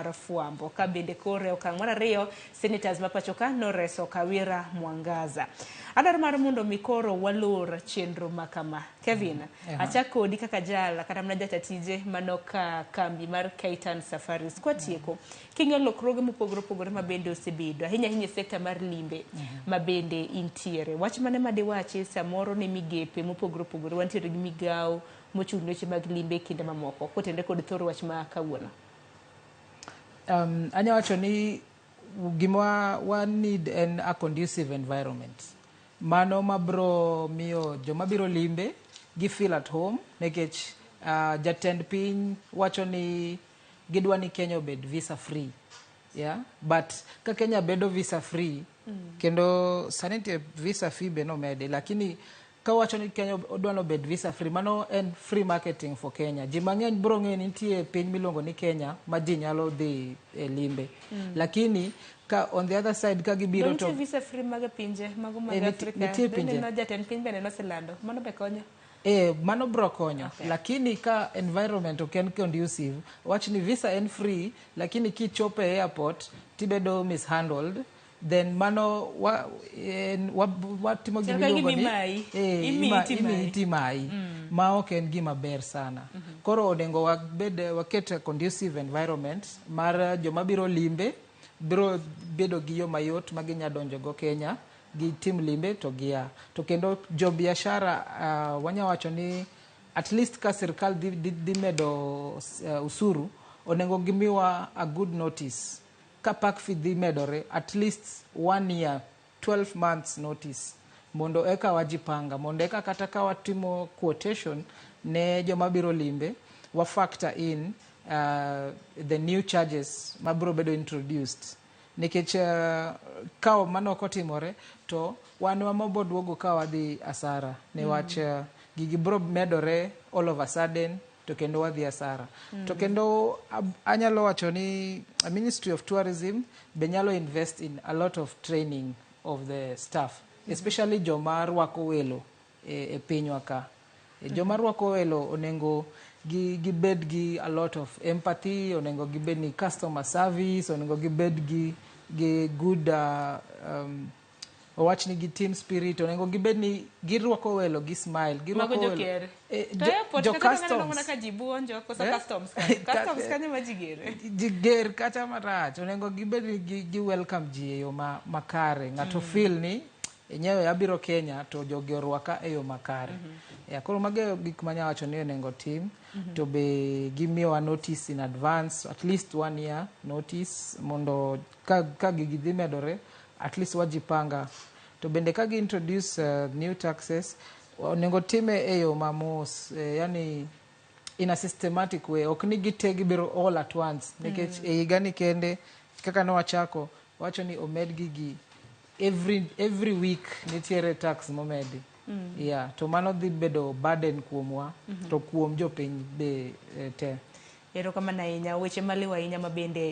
mar fwambo. Ka bende koro e okang' mar ariyo, senators ma pacho ka noreso Kawira Mwangaza. Adwaro mar mondo mi koro walor chenro ma kama. Kevin, achak kodi kaka jal kata mana jata tije mano ka kambi mar Kaitan Safaris. Kwatieko, king'iyo lokruoge mopogore opogore ma bende osebedo, ahinya ahinya e sekta mar limbe ma bende intiere. Wach mane ma diwachi samoro ne migepe mopogore opogore, wantiere gi migawo mochung' ne weche mag limbe e kinde mamoko, kotenore kod thor wach ma kawuono? Anya wacho ni gima wa need en a conducive environment. Mano mabro miyo joma biro limbe gi feel at home, nikech jatend piny wacho ni gidwa ni Kenya obed visa free. Yeah? But ka Kenya bedo visa free, kendo sani nitie visa fee be nomedi, lakini ka wacho ni Kenya odwa ni obed visa free, mano en free marketing for Kenya. Ji mang'eny bro ng'eyo ni nitie piny miluongo ni Kenya ma ji nyalo dhi e limbe. Lakini ka on the other side ka gibiro to nitie visa free mag pinje mago mag Afrika. Nitie pinje. Neno jatend piny bende noselando. Mano be konyo. Mano bro konyo. Lakini ka environment ok en conducive, wach ni visa en free, lakini kichopo e airport tibedo mishandled, then mano wa, en, wa, watimo Chal gima ka iluongo gima ni imayi. Imiyi timayi. Imiyi timayi. Ma ok en gima ber sana. Koro onego wabed waket a conducive environment mar joma biro limbe biro bedo gi yo mayot ma ginya donjo go Kenya, gitim limbe to gia. To kendo jo biashara, wanya wacho ni at least ka sirkal dhi medo usuru, onego gimiwa a good notice. Ka park fee dhi medore, at least one year, 12 months notice, mondo eka wajipanga, mondo eka kata ka watimo quotation ne joma biro limbe, wa factor in the new charges mabiro bedo introduced, nikech ka mano ok otimore to wan ema duogo ka wadhi asara, niwach gigi biro medore all of a sudden to kendo wadhi asara. To kendo anyalo wacho ni Ministry of Tourism be nyalo invest in a lot of training of the staff, especially joma rwako welo e pinywa ka. Joma rwako welo onego gibed gi a lot of empathy, onego gibed ni customer service, onego gibed gi good, wawach ni gi team spirit, onego gibed ni girwako welo gi smile, girwako Mago welo. joker. To airport jo kata neno customs. Mana ka ji buonjo koso Eh? customs kanyo. Customs kanyo ma ji gere. Ji ger kata marach, onego gibed ni gi welcome ji e yo makare, ng'ato feel ni enyewe abiro Kenya to jogi orwaka e yo makare. Yeah, koro mago e gik manya wacho ni onego tim. To be gimiyowa notice in advance, at least one year notice, mondo ka gigi dhi medore, at least wajipanga. To bende ka gi introduce new taxes, onego time e yo mamos, yani in a systematic way, ok ni gite gibiro all at once, nikech e higa ni kende kaka ne wachako wacho ni omed gigi every week nitiere tax momedi. Yeah, to mano dhi bedo burden kuomwa to kuom jopiny be te. Erokamano ahinya, weche maliw ahinya ma bende.